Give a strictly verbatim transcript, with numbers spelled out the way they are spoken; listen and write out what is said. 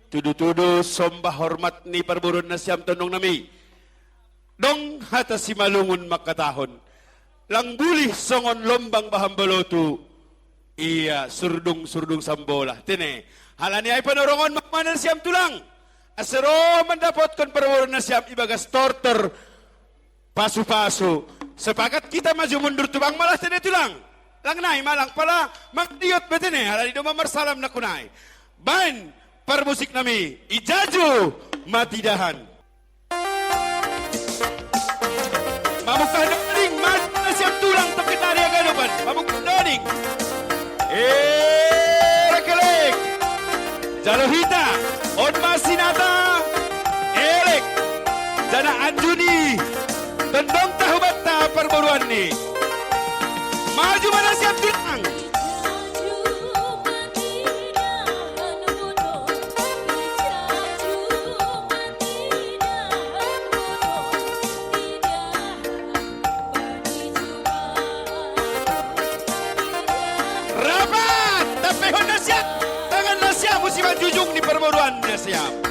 Tudutudu somba hormat ni parboruon nasiam, tondong nami. Dong hata Simalungun mangkatahon: Lang bulih songon lombang bahen bolotu, ia surdung-surdung sambola. Tene, halani ai panorong on ma nasiam tulang, asa ro mandapothon parboruon nasiam ibagas tortor pasupasu. Sepakat kita maju mundur, tubang ma laho tene tulang. Lang nai ma lang pala mangaliot be tene, halani do ma marsalam nangkunai. Baen parmusik nami, i jaju ma tidahan. Mamungka doning, maju nasiam tulang, tongkin nari haganupan. Mamungka doning. Elek, elek. Jalo hita, on ma sinata. Elek. Jana anju ni tondongta hubanta parboruon ni. Maju ma nasiam tulang. Rapat! Tampehon nasiam tangan nasiam, simanjujung ni parboruon nasiam.